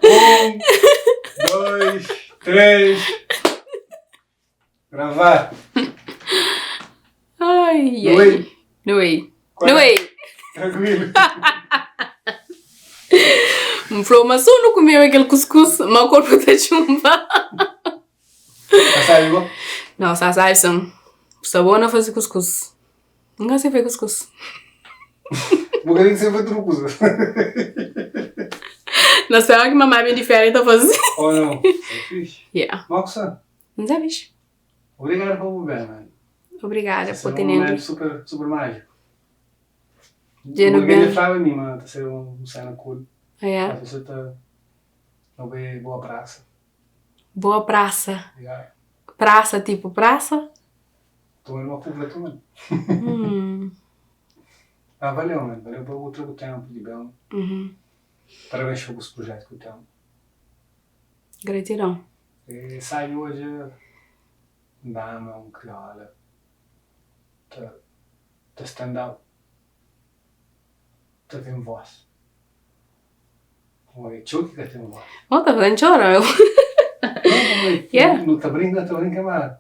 Um, dois, três. Gravar. Ai, No ai. ei. No ei. Qual No é? ei. Tranquilo. N fla-u ma so nu kumeba kel kuskus, ma korpu ta txunba. Ka sabi go? Não, sa sabi sim. Sta bo na faze kuskus. N ka sai faze kuskus. Bu ka ten ki sabe faze tudu kuza. Na spera ki mamá ben di féria ta faze. Oh não, é fixe. Yeah. Má ku sa? N sa fixe. Obrigado pa bu ben, man. Obrigada Ta pa ser un tenen li. momentu super, super májiku. Dja nu Un algen dja ben. flaba mi ma ta ser un sena cool. Ah, yeah? Mas bu sa ta no bai boa prasa. Boa prasa. Yeah. Prasa tipo prasa? Toma uma curva tu, man. Hum. Ah, valeu, man. Valeu pa bu tra bu tempu di ben. Uhum. Parabéns pa bus projetu ku ten. Gratidão. E sabi odja un dama, un kriola ta ta stand up, ta ten voz. Pamodi é txeu ki ka ten voz. Oh, ta faze-m txora, meu. Não, pamodi Yeah. nu ta brinka, nu ta brinka, ma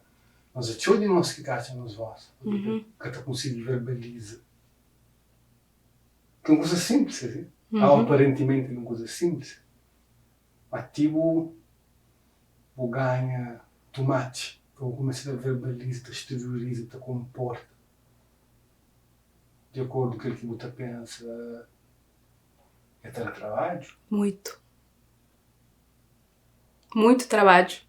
nos é txeu di nos ki ka atxa nos voz, pamodi ka ta konsigi verbaliza. Ki é un kuza sinplis, asi. Aparentimenti é un kuza sinplis, ma ti bu bu ganha tumati pa bu kumesa ta verbaliza, ta exterioriza, ta konporta di akordu ku kel ki bu ta pensa. É ta da trabadju? Muitu. Muitu trabadju.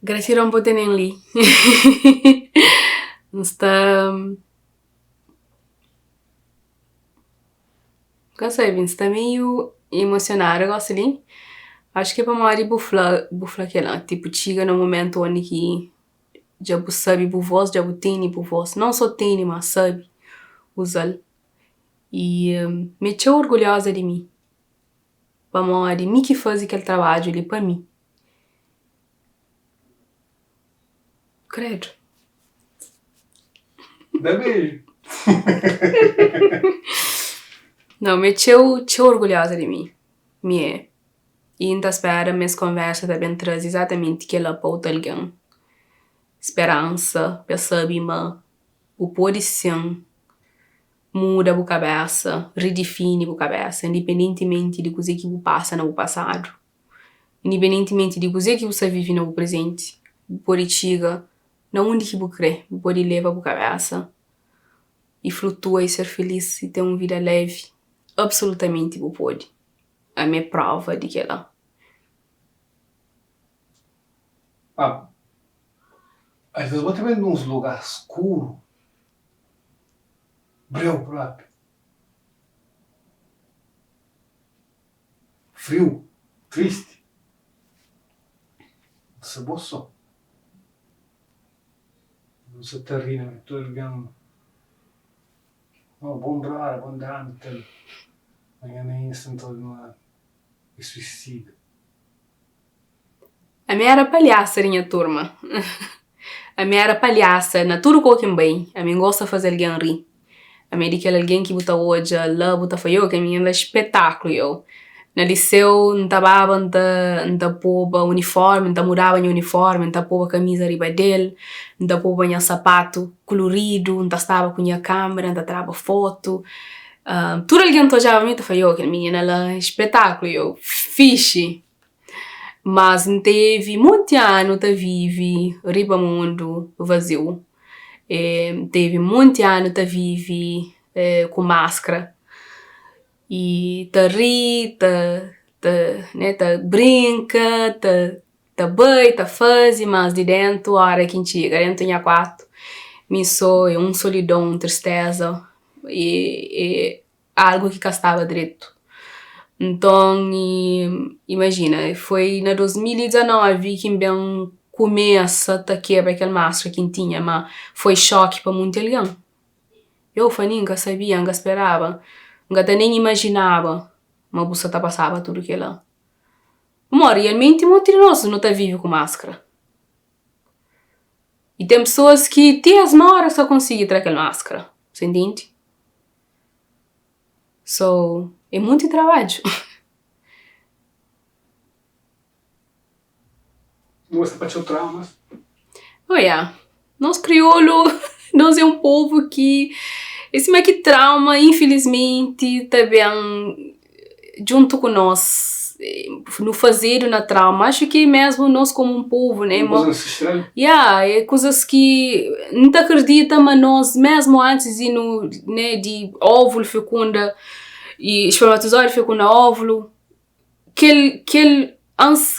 Gratidon pa tenen li. N sta. N ka sabe, N sta meiu emosionadu gosi li. Acho ki é pamodi bu fla, bu fla kela, tipu txiga na un mumentu undi ki dja bu sabe bu vos, dja bu tene bu vos. Non so tene, ma sabe uza-l. I mi é txeu orgulhoza di mi, pamodi mi ki faze kel trabadju li pa mi. Kredu. Da beju. Nau, mi é txeu, txeu orgulhoza di mi. Mi é. I N ta spera ma es konversa ta ben traze izatamenti kel-la pa otu algen. Speransa pa es sabe ma Bu pode sin muda bu kabésa, ridifini bu kabésa, indipendentimenti di kuzê ki bu pasa na bu pasadu, indipendentimenti di kuzê ki bu sta vive na bu prezenti, bu pode txiga na undi ki bu krê, bu pode leba bu kabésa i flutua i ser filís i ten un vida levi. Absolutamenti bu pode. Ami é prova di kel-la. Pa Às vezes bo ta ben di uns lugar skuru, breu propi, friu, tristi, bu sta bo so, bu sa ta ri na tudu algen, oh bon brother, bon dama i tal, manha na insta nta obi ma e suicida. Ami éra palhasa di nha turma. Ami éra palhasa na tudu kau ki N bai. Ami N gosta faze algen ri. Ami é di kel algen ki bu ta odja la bu ta fla, yo kel minina la é spetaklu yo. Na liseu N ta baba N ta N ta poba uniformi, N ta mudaba nha uniformi, N ta poba kamiza riba del, N ta poba nha sapatu kuluridu, N ta staba ku nha kamera N ta traba fotu. Tudu algen ta odjaba mi ta fla, yo kel minina la é spetaklu yo, fixi. Mas N tevi monti anu ta vive riba mundu vaziu. N tevi monti anu ta vive ku maskra i ta ri, ta ta ne ta brinka, ta ta bai, ta faze, mas di dentu ora ki N txiga dentu nha kuartu mi so é un solidon, un tristeza e e algu ki ka staba dretu. Nton, imajina, foi na 2019 ki N ben kumesa ta kebra kel maskra ki N tinha, ma foi xoki pa munti algen. Eu fla, N ka sabia, N ka speraba, N ka ta nen imajinaba ma bu sa ta pasaba tudu kel-la. Pamodi rialmenti monti di nos nu ta vive ku maskra. I ten pesoas ki ti es móre es ka konsigi tra kel maskra. Você entende? So, é munti trabadju. Bu sta pa txeu traumas? Oh ya, nos kriolu nos é un povu ki é sima ki trauma infilismenti ta ben djuntu ku nos, nu fazedu na trauma, axu ki mesmu nos komu un povu ne, Un kuza ansestral? Ya, é kuzas ki N ta akredita ma nos mesmu antis di nu ne di óvulu fekunda i espermatozoidi fekunda óvulu kel kel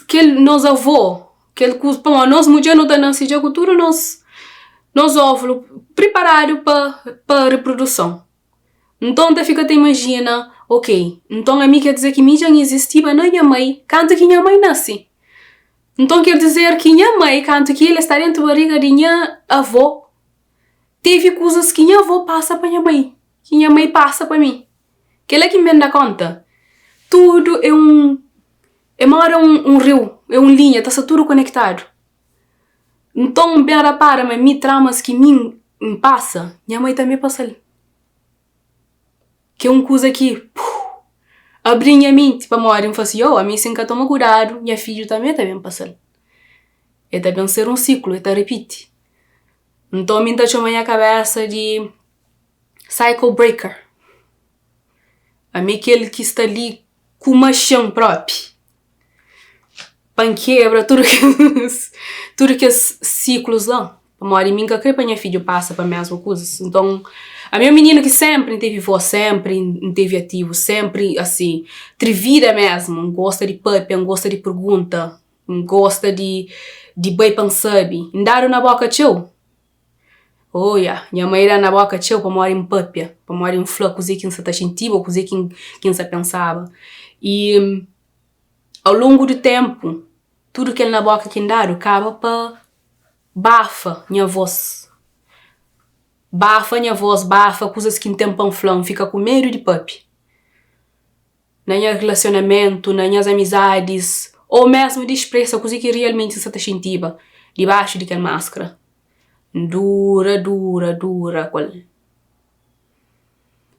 kel nos avó kel kuza pamodi nos mudjer nu ta nase dja ku tudu nos nos óvulu priparadu pa pa riproduson. Nton ta fika ta imajina, ok, nton ami ker dizer ki mi dja N izistiba na nha mai kantu ki nha mai nase. Nton ker dizer ki nha mai kantu ki el sta dentu bariga di nha avó tevi kuzas ki nha avó pasa pa nha mai, ki nha mai pasa pa mi. Kel-la ki N ben da kónta, tudu é un, é móda un riu, é un linha, ta sta tudu konektadu. Nton N ben rapara ma mi traumas ki mi N pasa, nha mai tanbe pasa-l. Ki é un kuza ki puh abri nha menti pamodi N fla si, oh ami si N ka toma kudadu nha fidju tanbe ta ben pasa-l. E ta ben ser un siklu, e ta ripiti. Nton mi N ta txoma nha kabésa di cycle breaker. Ami kel ki sta li ku maxin propi pa N kebra tudu kes tudu kes siklus la pamodi mi N ka kre pa nha fidju pasa pa mesmu kuzas. Nton ami é un mininu ki senpri N tevi vos, senpri N tevi ativu, senpri asi trivida mesmu, N gosta di papia, N gosta di pergunta, N gosta di di bai pa N sabi. N dadu na boka txeu. Oia, nha mai da na boka txeu pamodi N papia, pamodi N fla kuzê ki N sa ta xintiba ô kuzê ki N sa pensaba. I au longu di ténpu, tudu kel na boka ki N dadu kaba pa bafa nha vós. Bafa nha vós, bafa kuzas ki N ten pa N fla, N fika ku medu di papia. Na nha rilasionamentu, na nhas amizadis, ô mésmu di spresa kuzê ki rialmenti N sa ta xintiba dibaxu di kel maskra. N dura, dura, dura ku el.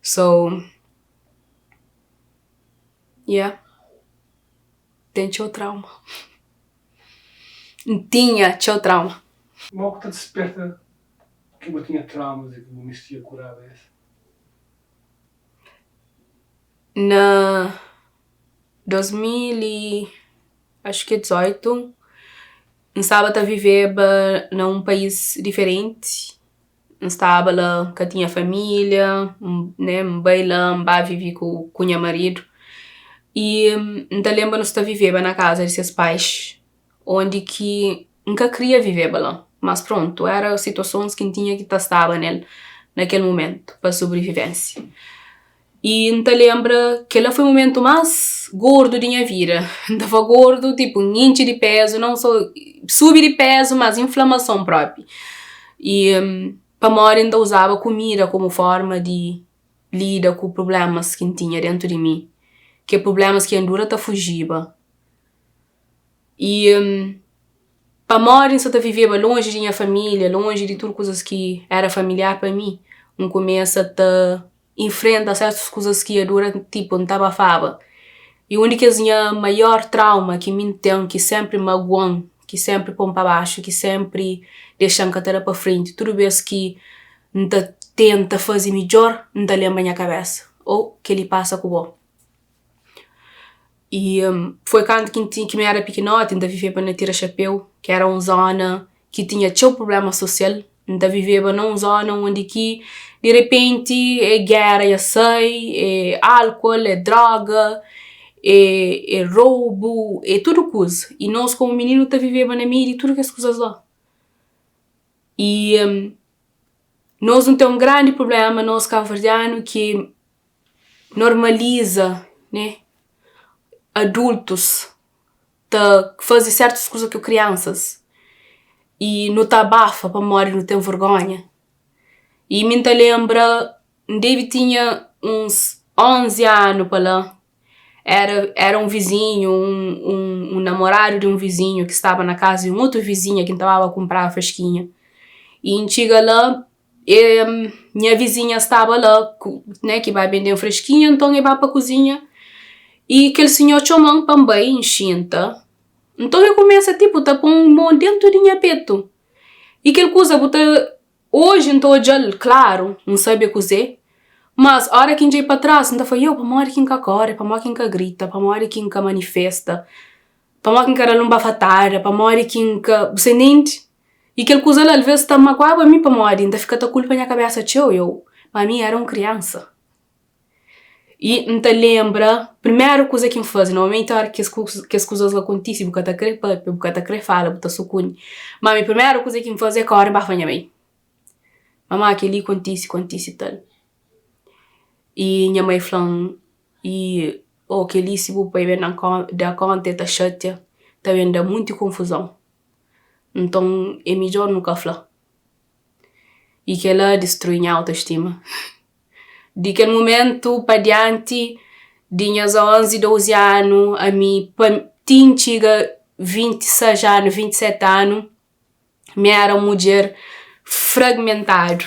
So, yeah, ten txeu trauma. N tinha txeu trauma. Mó ku ta disperta ki bu tinha traumas i ki bu mistia kuraba es? Na 2000 i axu ki 18 N staba ta viveba na un país diferenti, N staba la N ka tinha família, ne N bai la N ba vive ku nha maridu i N ta lenbra nu sta viveba na kaza di ses pais undi ki N ka kria viveba la, mas prontu era situasons ki N tinha ki ta staba nel na kel mumentu pa sobrivivensia. I N ta lenbra kel-la foi mumentu más gordu di nha vida. N ta fla gordu, tipu, N intxi di pézu, non sô subi di pézu, mas inflamason própi. I pamodi N ta uzaba kumida komu fórma di lida ku prublémas ki N tinha déntu di mi, ki é prublémas ki N dura ta fujiba. I pamodi N sta ta viveba lonji di nha família, lonji di tudu kuzas ki éra familiar pa mi, N kumesa ta infrenta sertus kuzas ki ia dura tipu N ta bafaba. I un di kes nha maior trauma ki mi N ten, ki senpri magua-m, ki senpri po-m pa baxu, ki senpri dexa-m ka ta da pa frenti, tudu bes ki N ta tenta faze midjor, N ta lenbra nha kabesa, oh kel-li pasa ku bo. I foi kantu ki N tinha, ki mi era pikinoti, N ta viveba na Tira Xapeu, ki era un zona ki tinha txeu prubléma sosial. N ta viveba na un zona undi ki di repenti é géra dja sai, é álkuol, é droga, é roubu, é tudu kuza. I nos komu mininu nu ta viveba na meiu di tudu kes kuzas la. I nos nu ten un grandi prubléma, nos kabuverdianu, ki normaliza né adultus ta faze sertus kuza ku kriansas i nu ta abafa pamodi nu ten vergonha. I mi N ta lenbra N debe tinha uns 11 anu pa la, era era un vizinhu, un namoradu di un vizinhu ki staba na kaza di un otu vizinha ki N ta baba kunpraba fraskinha. I N txiga la. E nha vizinha staba la ku né ki ba bende-m freskinha nton e ba pa kuzinha i kel sinhor txoma-m pa N bai N xinta. Nton e kumesa tipu ta pô-m mon dentu di nha petu i kel kuza bu ta oji N ta odja-l klaru N sabe kuzê mas ora ki N dja i pa tras N ta fla, yo pamodi ki N ka kóre, pamodi ki N ka grita, pamodi ki N ka manifesta, pamodi ki N ka da-l un bafatada, pamodi ki N ka bu sta intende? I kel kuza la alvês ta maguaba mi pamodi N ta fika ta kulpa nha kabésa txeu. Eu, ma mi éra un kriansa. I N ta lenbra primeru kuza ki N faze. Normalmenti óras ki kes kuzas la kontise bu ka ta krê pâpia, bu ka ta krê fala, bu ta sukundi. Má mi primeru kuza ki N faze é kóre ba fla nha mai, Mamá kel-li kontise, kontise tal. I nha mai fla-m, I oh kel-li si bu pai ben da kónta el ta xatia, ta ben da monti konfuzon. Nton é midjór nu ka fla. I kel-la distrui nha autostima. Di kel mumentu pa dianti, di nhas 11, 12 anu, ami pa ti N txiga 26 anu, 27 anu, mi éra un mudjer fragmentadu,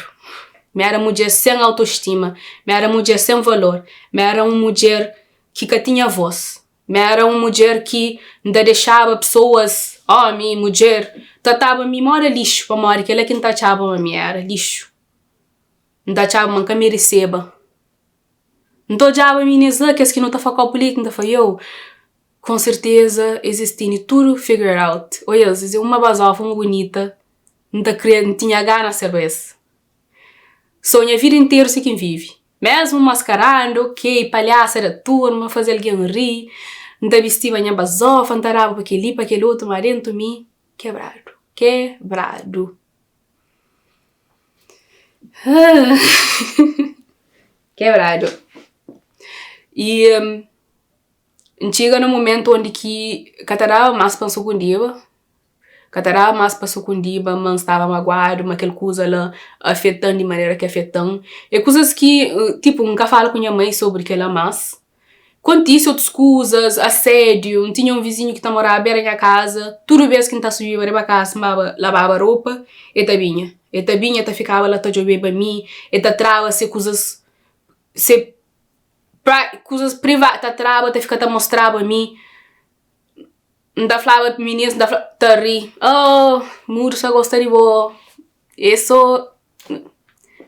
mi éra mudjer sen autostima, mi éra mudjer sen valor, mi éra un mudjer ki ka tinha vós. Mi éra un mudjer ki N ta dexaba pesoas, ómi, mudjer, trataba mi móda lixu pamodi kel-la ki N ta atxaba ma mi éra, lixu. N ta atxaba ma N ka mereseba. N ta odjaba minis la, kes ki nu ta fla kopu leti, N ta fla, yo, konserteza es es tene tudu figured out. Odja-s, es é uma bazófa, uma bunita, N ta kre, N tinha gana serba es. So nha vida interu si ki N vive. Mesmu maskarandu, ok, palhasa da turma, faze algen ri, N ta bistiba nha bazofa, N ta daba pa kel-li, pa kel otu, ma dentu mi, kebradu, kebradu. Kebradu. I N txiga na un mumentu undi ki ka ta daba mas pa N sukundiba. Ka ta daba más pa sukundiba ma N staba maguadu, ma kel kuza la afeta-m di manera ki afeta-m. É kuzas ki, tipu, N ka fala ku nha mai sobri kel-la más. Kontise otus kuzas, asédiu, N tinha un vizinhu ki ta moraba bera nha kaza, tudu bês ki N ta subiba riba kasa N baba lababa ropa, el ta binha. El ta binha, el ta fikaba la ta djobeba mi, el ta traba se kuzas, se kuzas priva, ta traba, ta fika ta mostraba mi. N ta flaba minis, N ta fla, ta ri, oh, mudu sa gosta di bo, é so.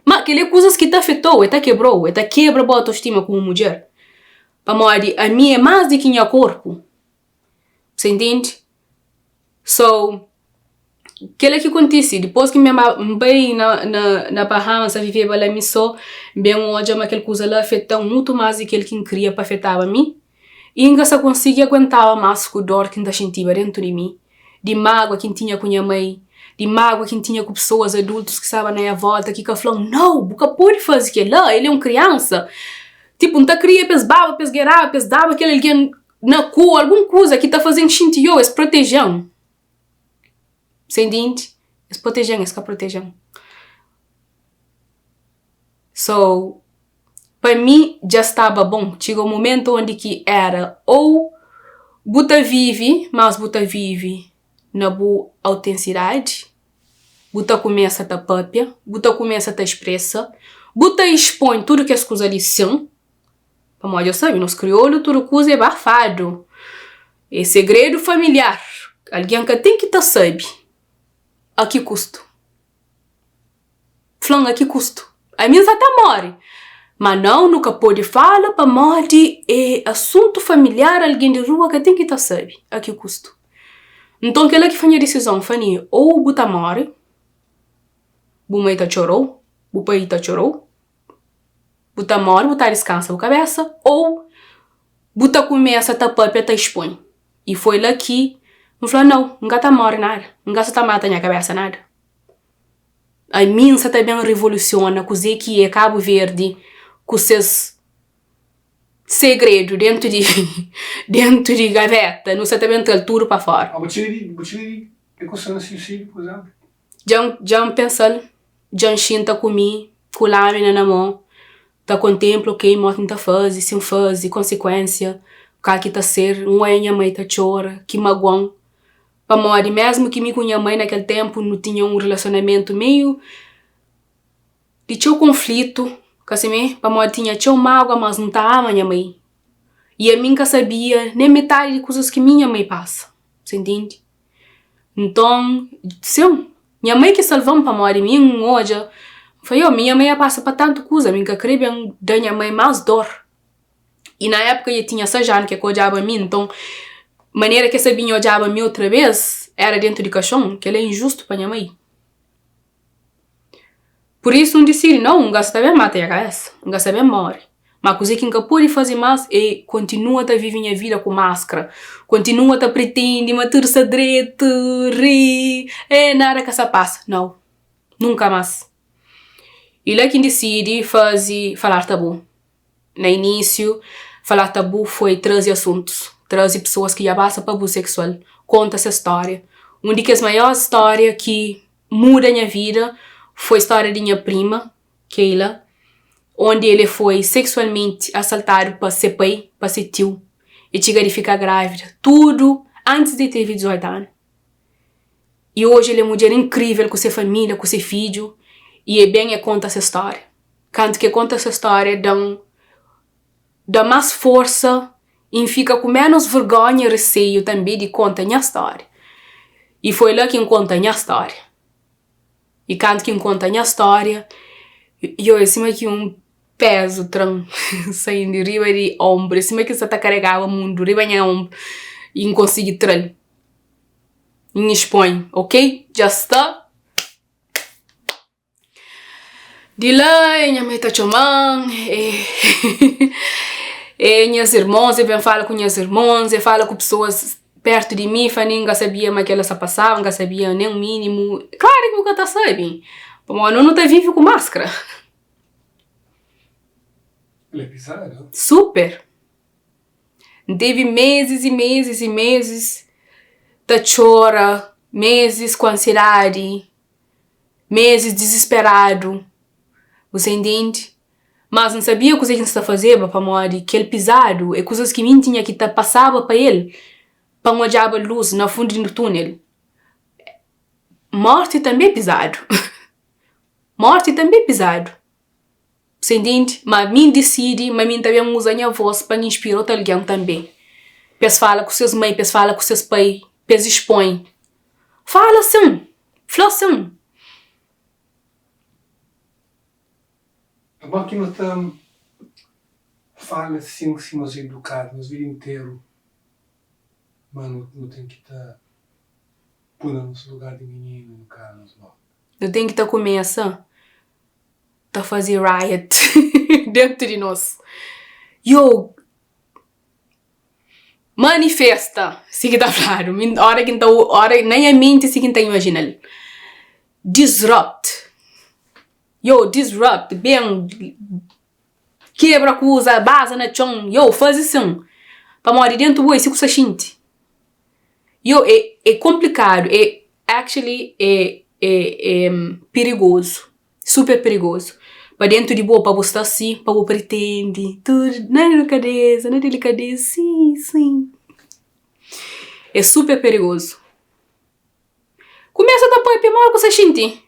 Ma kel-li é kuzas ki ta afeta-u, e ta kebra-u, e ta kebra bu autostima komu mudjer. Pamodi ami é más di ki nha korpu, sa intende? So, kel-la ki kontise, dipôs ki N ben ba, N bai na na na Bahamas, N ta viveba la mi so, N ben odja ma kel kuza la afeta-m mutu más di kel ki N kria pa afetaba mi. I N ka sta konsigi aguentaba más ku dór ki N ta xintiba déntu di mi, di mágua ki N tinha ku nha mai, di mágua ki N tinha ku pesoas adultus ki staba na nha vólta ki ka fla-m, Nau, bu ka pode faze kel-la, el é un kriansa. Tipu, N ta kria pa es baba, pa es geraba, pa es daba kel algen na ku, algun kuza ki ta faze-m xinti, Yo, es proteje-m. Sa intende? Es proteje-m, es ka proteje-m. So, pa mi dja staba bon. Txiga un mumentu ondi ki era ou bu ta vive, mas bu ta vive na bu autensidadi, bu ta kumesa ta papia, bu ta kumesa ta expresa, bu ta expõe tudu kes kuza li sin, pamodi dja sabe nos kriolu tudu kuza é bafadu, é segredu familiar, algen ka ten ki ta sabe a ki kustu. Fla-m a ki kustu. Ami N sa ta móre. Ma nau, nu ka pode fala pamodi é asuntu familiar, algen di rua ka ten ki ta sabe. A ki kustu. Nton kel-la ki foi nha disizon, Fani, ou bu ta móre, bu mai ta txora-u, bu pai ta txora-u, bu ta móre, bu ta diskansa bu kabésa, ou bu ta kumesa ta pâpia, ta expõe. I foi la ki N fla, nau, N ka ta móre nada, N ka sa ta mata nha kabésa nada. Ami N sa ta ben rivolusiona kuzê ki é Kabu Verdi ku ses segredu dentu di dentu di gaveta. Nu sa ta ben tra-l tudu pa fora. Ma bu txiga di bu txiga di ekusa na suisídiu, pur izénplu? Dja N dja N pensa-l, dja N xinta ku mi, ku lámina na mon, ta kontenpla ok, modi ki N ta faze, si N faze, konsikuénsia, kal ki ta ser, N oia nha mai ta txora, ki magua-m. Pamodi mesmu ki mi ku nha mai na kel tenpu nu tinha un relasionamentu meiu. Di txeu konflitu, ka simé? Pamodi tinha txeu mágua, mas N ta ama nha mai. I ami N ka sabia nen metadi di kuzas ki mi nha mai pasa. Sa intende? Nton, sin, nha mai ki salva-m pamodi mi N odja, N fla, yo, mi nha mai a pasa pa tantu kuza, mi N ka kre ben da nha mai más dor. I na épuka dja tinha 6 anu ki el ka odjaba mi, nton manera ki el sa binha odjaba mi otra bês éra déntu di kaxon, kel-la é injustu pa nha mai. Pur isu N disidi, nau, N ka sta ben mata nha kabésa, N ka sta ben móre. Má kuzê ki N ka pode faze más é kontinua ta vive nha vida ku maskra, kontinua ta pretende ma tudu sta dretu, ri, ê nada ka sta pasa. Nau, nunka más. I la ki N disidi faze Falar Tabu. Na inísiu, Falar Tabu foi traze asuntus, traze pesoas ki dja pasa pa abuzu seksual, konta ses stória. Un di kes maior stória ki muda nha vida foi stória di nha prima, Keila, ondi el foi seksualmenti asaltadu pa se pai, pa se tiu. E txiga di fika grávida, tudu antis di tevi 18 anu. I oji el é mudjer inkrível ku se família, ku se fidju i e ben e konta se stória. Kantu ki e konta se stória da-m da más forsa i N fika ku ménus vergónha i reseiu tanbê di konta nha stória. I foi la ki N konta nha stória. I kantu ki N konta nha stória, yo é sima ki un pézu tra-m sai-m di riba di onbru, é sima ki N sta ta karegaba mundu riba nha onbru i N konsigi tra-l. N expõe, ok? Dja sta. Di la nha mai ta txoma-m, e nhas irmons, e ben fala ku nhas irmons, e fala ku pesoas pertu di mi, fla nen N ka sabia ma kela sta pasaba, N ka sabia nen minimu. Klaru ki bu ka ta sabe, pamodi nos nu ta vive ku maskra. El é pizadu. Super! N tevi mezis i mezis i mezis ta txora, mezis ku ansiedadi. Mezis dizisperadu, bu sa intende? Mas N sabia kuzê ki N sta fazeba pamodi kel pizadu é kuzas ki mi N tinha ki ta pasaba pa el pa N odjaba lus na fundu di túnel. Morti tanbê é pizadu. Morti tanbê é pizadu. Bu intende? Ma mi N disidi ma mi N ta ben uza nha vós pa N inspira otu algen tanbê. Pa es fala ku ses mai, pa es fala ku ses pai, pa es expõe. Fala sin! Fla sin! Pamodi ki nu ta fala sin si nos é idukadu nos vida interu ma nu ten ki ta pui na nos lugar di mininu nu kara nos volta? Nu ten ki ta kumesa ta faze riot dentu di nos. Yo! Manifesta, si ki ta fladu, mi ora ki N ta ora na nha menti si ki N ta imajina-l. Disrupt, yo disrupt, ben kebra kuza, baza na txon, yo faze sin, pamodi dentu bo é si ku sta xinti. Yo é é konplikadu, é actually é é é pirigozu. Super perigozu. Pa dentu di bo, pa bu sta si, pa bu pretende tudu na delikadeza, na delikadeza, si, si. É super perigozu. Kumesa ta papia modi ku sa xinti.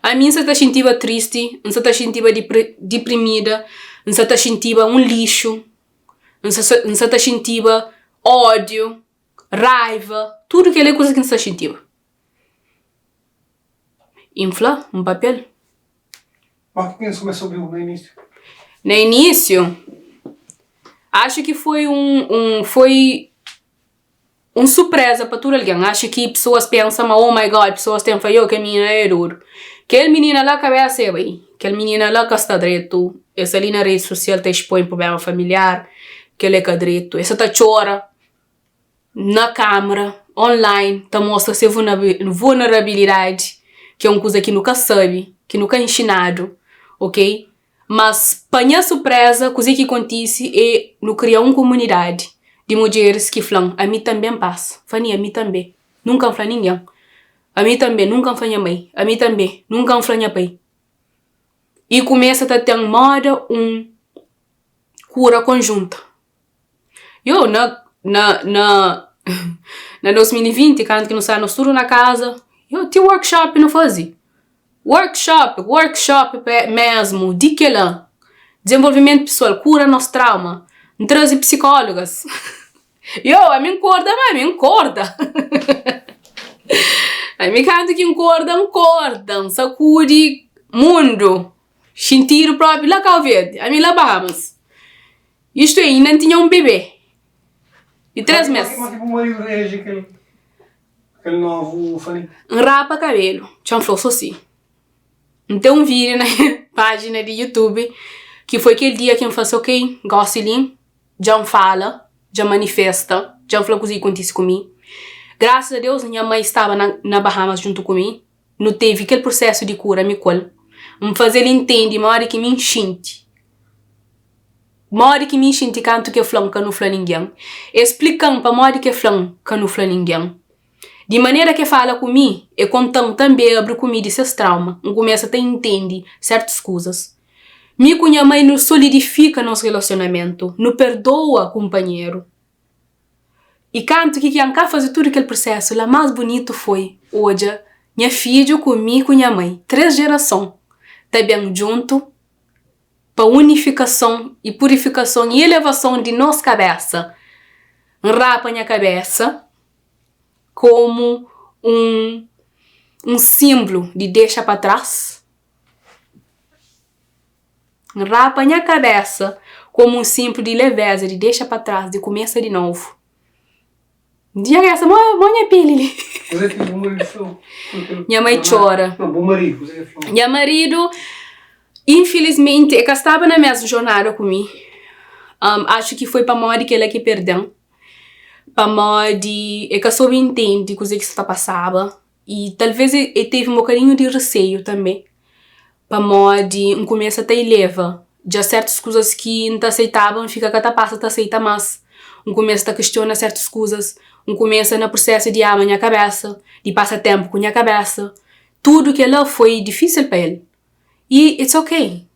Ami N sa ta xintiba tristi, N sa ta xintiba diprimida, N sa ta xintiba un lixu, N sa N sa ta xintiba ódiu, raiva, tudu kel-la é kuzas ki N sa xintiba. I N fla, N papia-l. Má ki kenha kumesa obi-u na inísiu? Na inísiu, axu ki foi un, un, foi un surpreza pa tudu algen. Axu ki pesoas pensa ma, oh my God, pesoas ten fla, yo, kel minina la é dodu. Kel minina la kabesa é bai, kel minina la ka sta dretu, el sta li na redi sosial ta expõe prubléma familiar, kel-la é ka dretu, el sta ta txora. na kamera, online, ta mostra se vulnerabilidadi, ki é un kuza ki nu ka sabe, ki nu ka inxinadu, ok? Mas pa nha surpreza, kuzê ki kontise é nu kria un komunidadi di mudjeris ki fla-m, ami tanbê N pasa, Fani, ami tanbê, nunka N fla ningen, ami tanbê, nunka N fla nha mai, ami tanbê, nunka N fla nha pai. I kumesa ta ten moda un kura konjunta. Yo, na, na, na, na 2020, kantu ki nu sta nos tudu na kaza, yo, ti workshop nu faze. Workshop, workshop mesmu di kela. Dizenvolvimentu pesoal, kura nos trauma. N traze psikólogas. Yo, ami N korda ma ami N korda. Ami kantu ki N korda, N korda. N sakudi mundu, xintidu propi la Kau Verdi, ami la Bahamas. Istu é, inda N tinha un bebé di 3 mes. Kuma ki bu maridu reaji kel kel novu Fanny? N rapa kabelu, txan fla-u so si. N ten un vídiu na pájina di YouTube ki foi kel dia ki N fla si, ok, gósi li dja N fala, dja N manifesta, dja N fla kuzê ki kontise ku mi. Grasas a Deus nha mai staba na na Bahamas djuntu ku mi, nu tevi kel prusésu di kura mi ku el. N faze-l intende modi ki mi N xinti. Modi ki mi N xinti kantu ki el fla-m ka nu fla ningen. El splika-m pamodi ki el fla-m ka nu fla ningen. Di manera ki el fala ku mi, el konta-m tanbê el abri ku mi di ses trauma. N kumesa ta intende sértus kuzas. Mi ku nha mai nu solidifika nos relasionamentu, nu perdoa kunpanheru. I kantu ki N ka faze tudu kel prusésu la, más bunitu foi odja nha fidju ku mi ku nha mai, três jerason ta ben djuntu pa unifikason i purifikason i elevason di nos kabésa. N rapa nha kabésa komu un un sinblu di dexa pa tras. N rapa nha kabésa komu un sinblu di levéza, di dexa pa tras, di kumesa di novu. Nha kabésa mo mo nha peli li. Kuzê ki bu maridu fla-u? Nha mai txora. Não, bu maridu, kuzê ki el fla-u? Nha maridu, infilismenti, el ka staba na mesmu jornada ku mi. Axu ki foi pamodi kel-la ki perde-m. Pamodi el ka sobe intende kuzê ki sta ta pasaba. I talvês el tevi un bokadinhu di reseiu tanbê, pamodi N kumesa ta ileva dja sértus kuzas ki N ta seitaba, N fika ka ta pasa ta seita más. N kumesa ta kistiona sértus kuzas, N kumesa na prusésu di ama nha kabésa, di pasa ténpu ku nha kabésa. Tudu kel-la foi difísil pa el. I it's ok,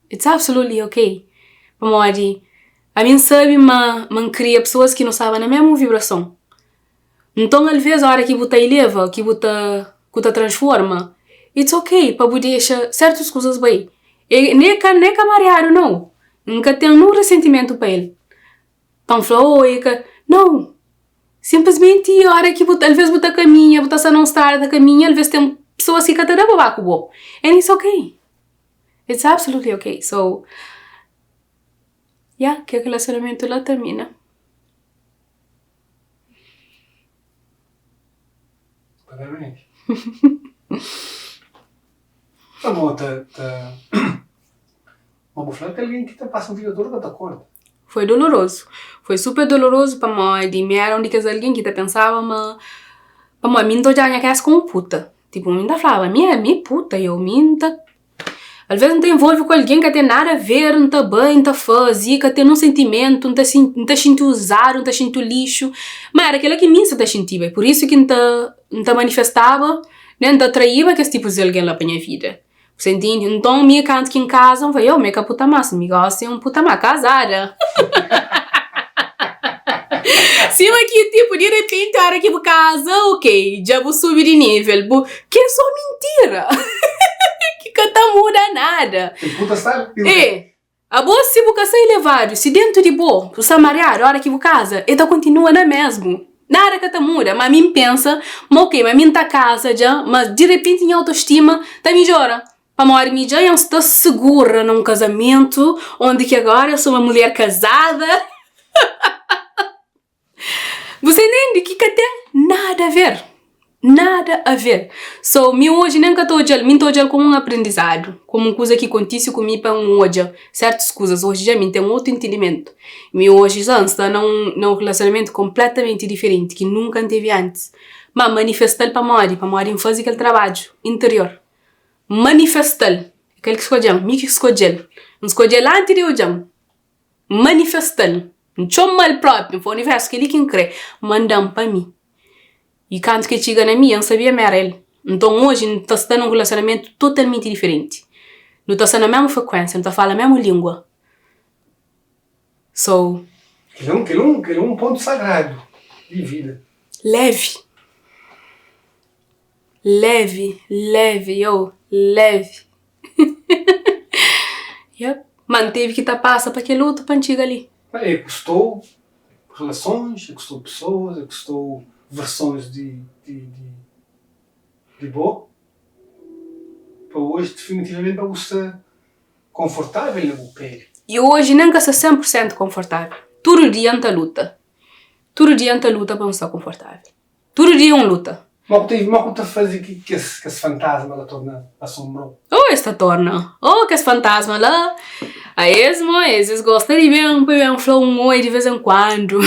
it's absolutely ok, pamodi ami N sabe ma ma N kria pesoas ki nu staba na mésmu vibrason. Nton alvês óra ki bu ta ileva, ki bu ta ku ta transforma, it's ok pa bu dexa sértus kuzas bai. E ne ka ne ka mariadu nau, N ka ten nun resentimentu pa el, pa N fla oh e ka, nau! Sinplismenti óra ki bu alvês bu ta kaminha, bu ta sta na un strada ta kaminha, alvês ten pesoas ki ka ta da pa ba ku bo, and it's ok, it's absolutely ok. So, ya, kel relasionamentu la termina. Parabéns. Ta bo ta ta ma bu fla ki algen ki ta pasa vida todu ka ta korda. Foi dolorozu. Foi super dolorozu pamodi mi era un di kes algen ki ta pensaba ma pamodi mi N ta odjaba nha kabesa komu puta. Tipu mi N ta flaba mi é mi é puta yo mi N ta Alvês N ta involve ku algen ka ten nada a ver, N ta bai, N ta faze, ka ten nun sentimentu, N ta N ta xinti uzadu, N ta xinti un lixu. Má éra kel-la ki mi N sa ta xintiba, é pur isu ki N ta N ta manifestaba, né, N ta atraíba kes tipus di algen la pa nha vida. Bu sta intende? Nton mi kantu ki N kaza, N fla, yo, mi é ka puta más, mi gósi é un puta má kazada. Sima ki tipu di repenti óra ki bu kaza, ok, dja bu subi di nível, bu Ki é só mintira ki ka ta muda nada. Kel puta sta É, abo si bu ka sta elevadu, si dentu di bo bu sta mariadu, ora ki bu kaza e ta kontinua na mesmu, nada ka ta muda. Ma mi N pensa ma ok, ma mi N ta kaza dja, ma di repenti nha autostima ta midjora, pamodi mi dja N sta segura na un kazamentu ondi ki agora eu sou uma mulher kazada. Bu sta intende ki ka ten nada a ver, nada a ver. So, mi oji nen ka ta odja-l, mi N ta odja-l komu un aprendizadu, komu un kuza ki kontise ku mi pa N odja sértus kuzas. Oji dja mi N ten otu intendimentu. Mi oji dja N sta na un na un relasionamentu konpletamenti diferenti ki nunka N tevi antis. Ma N manifesta-l pamodi? Pamodi N faze kel trabadju interior. N manifesta-l, é ka el ki skodje-m, mi ki skodje-l. N skodje-l anti di el odja-m. N manifesta-l, N txoma-l propi, N fla, Universu, kel-li ki N krê, manda-m pa mi. I kantu ki el txiga na mi, N sabia ma éra el. Nton, oji N ta sta na un relasionamentu totalmenti diferenti. Nu ta sta na mésmu frekuénsia, nu ta fala mésmu língua. So. Kel-li é un pontu sagradu di vida. Levi. Levi, levi, yo, Levi. Yep. Ma N tevi ki ta pasa pa kel otu pa N txiga li. Ma e kustou relasons, e kustou pesoas, e kustou versons di di di di bo pa oji definitivamenti pa bu sta konfortavel na bu peli. I oji nen N ka sta 100 pur sentu konfortavel. Tudu dia N ta luta. Tudu dia N ta luta pa N sta konfortavel. Tudu dia un luta. Mo ku ta mo ku ta faze ki kes kes fantasma la torna asombrou? Oh es ta torna. Oh kes fantasma la. A es mo es es gosta di ben pa ben fla un oi di vez en kuandu.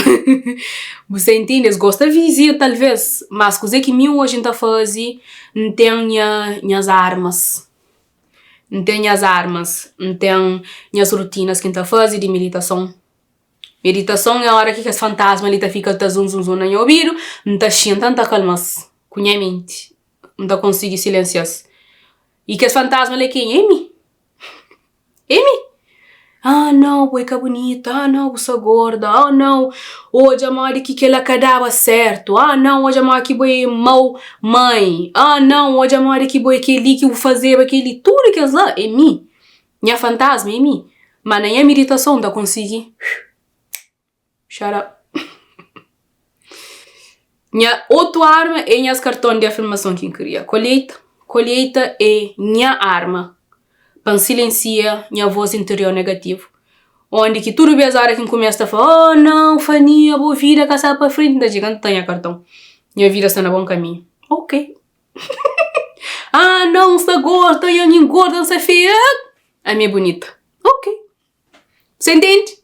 Bu sta intende? Es gosta vizita talvez, mas kuze ki mi oji N ta faze, N ten nha nhas armas. N ten nhas armas, N ten nhas rutinas ki N ta faze di miditason. Meditason é ora ki kes fantasma li ta fika ta zunzunzun na nha obidu, N ta xinta, N ta kalma-s ku nha menti, N ta konsigi silensia-s. I kes fantasma li é kenha? É mi! É mi! Ah, nau, bo é ka bunita, ah, nau, bu sta gorda, ah, nau, odja modi ki kel-la ka daba sértu, ah, nau, odja modi ki bo é mau mãi, ah, nau, odja modi ki bo é kel-li, ki bu fazeba kel-li. Tudu kes la é mi. Nha fantasma é mi, ma na nha miditason N ta konsigi Shut up Nha otu arma é nhas karton di afirmason ki N kria. Kolheita Kolheita é nha arma pa N silensia nha vos interior negativu. Ondi ki tudu bes ora ki N kumesa ta fla, Oh nau, Fania, bo vida ka sta pa frenti, N ta txiga N ta nha karton. Nha vida sta na bon kaminhu. Ok. Ah não, N sta gorda, nha N engorda, N sta feia. Ami é bunita. Ok. Você entende?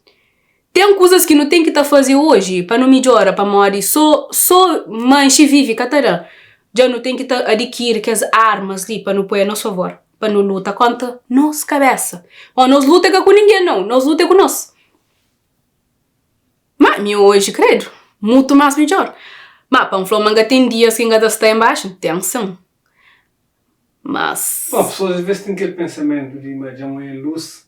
Ten kuzas ki nu ten ki ta faze oji pa nu midjora pamodi so so manxe vive ka ta da. Dja nu ten ki ta adikiri kes armas li pa nu poi a nos favor, pa nu luta kontra nos kabesa. Pamodi nos luta é ka ku ningen nau, nos luta é ku nos. Ma mi oji kredu, mutu más midjór. Ma pa N fla-u ma N ka ten dias ki N ka ta sta enbaxu, ten sin. Mas. Bon, pesoas as ves ten kel pensamentu di ma dja N oia lus,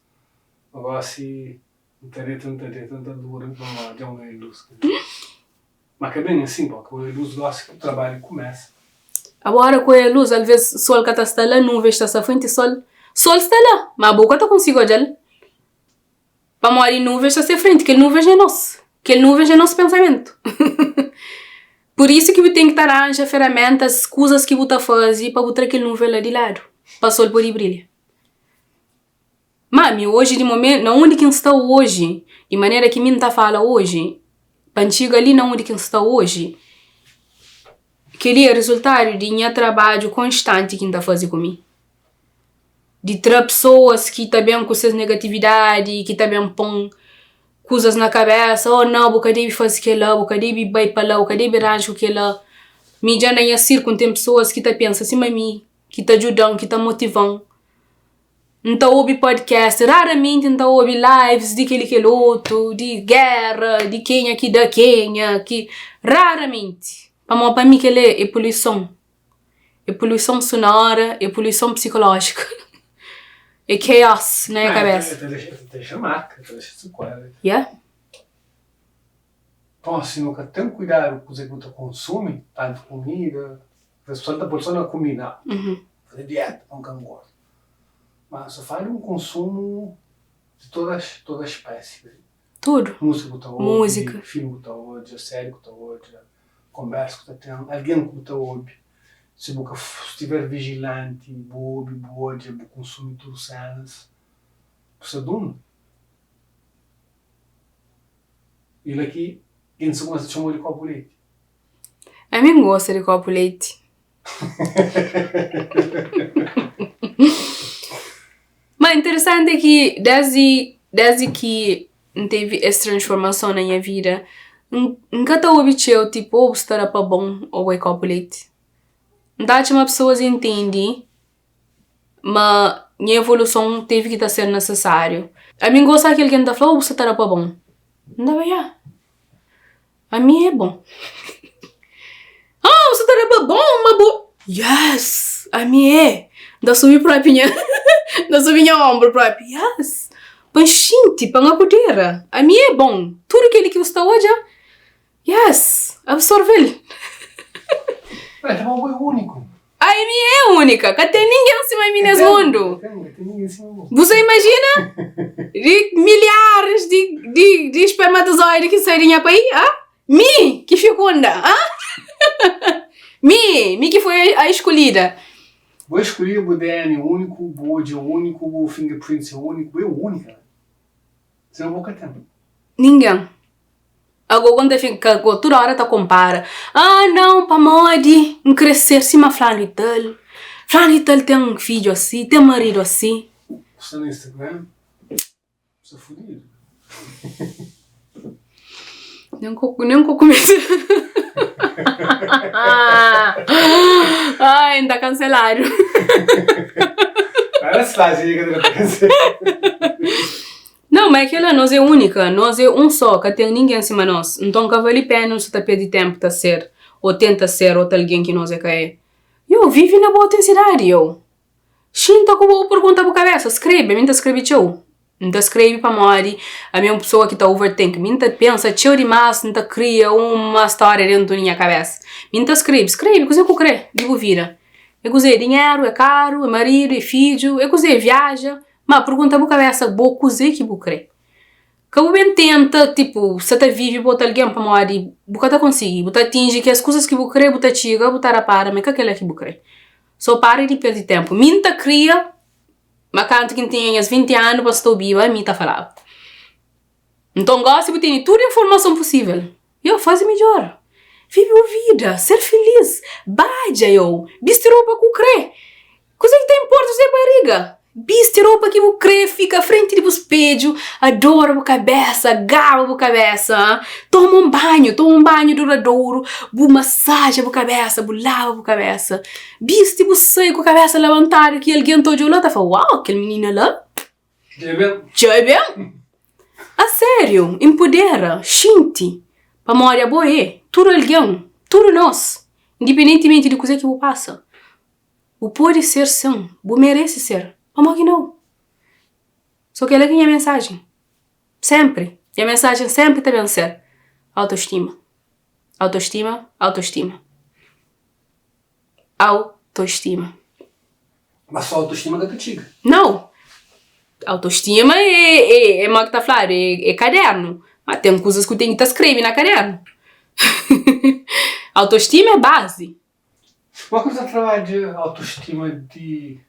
ma gosi N ta deta, N ta deta, N ta durmi pamodi dja N oia lus. Ma ka ben asin, pamodi ka oia lus gosi ki trabadju kumesa. Agora ku oia lus, alves sol ka ta sta la, nuvens ta sta frenti sol. Sol sta la, ma bo ka ta konsigi odja-l. Pamodi nuvens sta se frenti, kel nuvens é nos. Kel nuvens é nos pensamentu. Pur isu ki bu ten ki ta ranja feramentas, kuzas ki bu ta faze pa bu tra kel nuven la di ladu, pa sol pode brilha. Má mi oji di momen, na undi ki N sta oji, di manera ki mi N ta fala oji, pa N txiga li na undi ki N sta oji, kel-li é rezultadu di nha trabadju konstanti ki N ta faze ku mi. Di tra pesoas ki ta ben ku ses negatividadi, ki ta ben pon kuzas na kabesa, oh nau bu ka debe faze kela, bu ka debe bai pa la, bu ka debe ranja ku kela. Mi dja na nha sirkulu N ten pesoas ki ta pensa sima mi, ki ta djuda-m, ki ta motiva-m. N ta obi podcast, raramenti N ta obi lives di kel i kel otu, di géra, di kenha ki da kenha, ki raramenti. Pamodi pa mi kel-la é poluison. É poluison sonora, é poluison psikolójika. É chaos na nha kabesa. Ta dexa marka, ta dexa sekuela. Yeah. Bom, si nu ka ten kuidadu ku kuze ki bu ta konsumi, tantu kumida, pesoal ta poi so na kumida, faze dieta pa N ka ngorda. Ma so fala di un konsumu di todas toda spési. Tudu. Múzika ku ta obi, filmi ku ta odja, séri ku ta odja. Konbersa ku ta ten, algen ku bu ta obi. Si bu ka stiver vijilanti, bu obi, bu odja, bu konsumi tudu senas, bu sta durmi. I la ki gentis ta kumesa txoma-u di kopu leti. Ami N gosta di kopu leti. Ma interesanti é ki desdi desdi ki N tevi es transformason na nha vida, N ka ta obi txeu tipo oh bu sta da pa bon ô bo é kopu leti. N ta atxa ma pesoas intende ma nha evoluson tevi ki ta ser nesesáriu. Ami N gosta ki algen ta fla oh bu sta ta da pa bon. N ta fla ya. Ami é bon. Ah, bu sta ta da pa bon, ma bu. Yes! Ami é. N ta subi propi nha. N ta subi nha ombru propi. Yes! Pa N xinti, pa N apodera. Ami é bon. Tudu kel-li ki bu sta odja, yes! Absorve-l. Ué, ta bo é úniku. Ai mi é únika, ka ten ningen sima mi nes mundu. Bu sa imajina? Di milharis di di di espermatozoidi ki sai di nha pai, ah? Mi ki fikunda, ah? Mi, mi ki foi a eskolhida. Bu é eskolhida, bu DNA é úniku, bu odju é úniku, bu fingerprints é úniku, bu é únika. Sima bo ka ten. Ningen. Ago N ta fika ku tudu óra ta konpara, Ah nau, pamodi N kre ser sima flanu i tal, flanu i tal ten fidju asi, ten maridu asi. Bu sta na Instagram? Bu sta fudidu. Nen ku nen ku kumesa. Ai, N ta kanseladu. Não, ma é kela, nos é única, nos é um só, ka ten ningen sima nos. Nton ka vali pena nu sa ta perde tempu ta ser ou tenta ser otu algen ki nos é ka é. Yo, vive na bu autensidadi, yo. Xinta ku bo, pergunta bu kabesa, skrebe, ami N ta skrebe txeu. N ta skrebe pamodi ami é un pesoa ki ta overthink, mi N ta pensa txeu dimás, N ta kria uma stória dentu di nha kabesa. Mi N ta skrebe, skrebe kuzê ku krê di bu vida. É kuzê? Dinheru? É karu? É maridu? É fidju? É kuzê? Viaja? Má pergunta bu kabésa bo kuzê ki bu krê. Ka bu ben tenta tipo sa ta vive pa otu algen pamodi bu ka ta konsigi. Bu ta atinji kes kuzas ki bu krê, bu ta txiga, bu ta rapara ma é ka kel-la ki bu krê. So para di perde ténpu. Mi N ta kria ma kantu ki N tinha nhas 20 anu pa N sta obiba mi ta falaba. Nton gósi bu tene tudu informason pusível. Yo, faze midjór. Vive bu vida, ser filís, badja yo, bisti ropa ku krê. Kuzê ki ta inporta si é bariga? Bisti ropa ki bu krê, fika frenti di bu spedju, adora bu kabésa, gaba bu kabésa, toma un banhu, toma un banhu duradouru, bu masaja bu kabésa, bu laba bu kabésa. Bisti bu sai ku kabésa labantadu ki algen ta odja-u la ta fla, uau, kel minina la. Dja ben. Dja ben. A sériu, inpudera, xinti, pamodi abo é tudu algen, tudu nos, indipendentimenti di kuzê ki bu pasa. Bu pode ser sin, bu merese ser, pamodi ki nau? So kel-la ki é nha mensajen, sénpri. Nha mensajen sénpri ta ben ser autostima, autostima, autostima. Autostima. Ma só autostima ka ta txiga. Nau. Autostima é, é, é mo ki ta fladu, é, é kadernu. Ma ten kuzas ku ten ki ta skrebe na kadernu. Autostima é bazi. Mo ki bu ta trabadja autostima di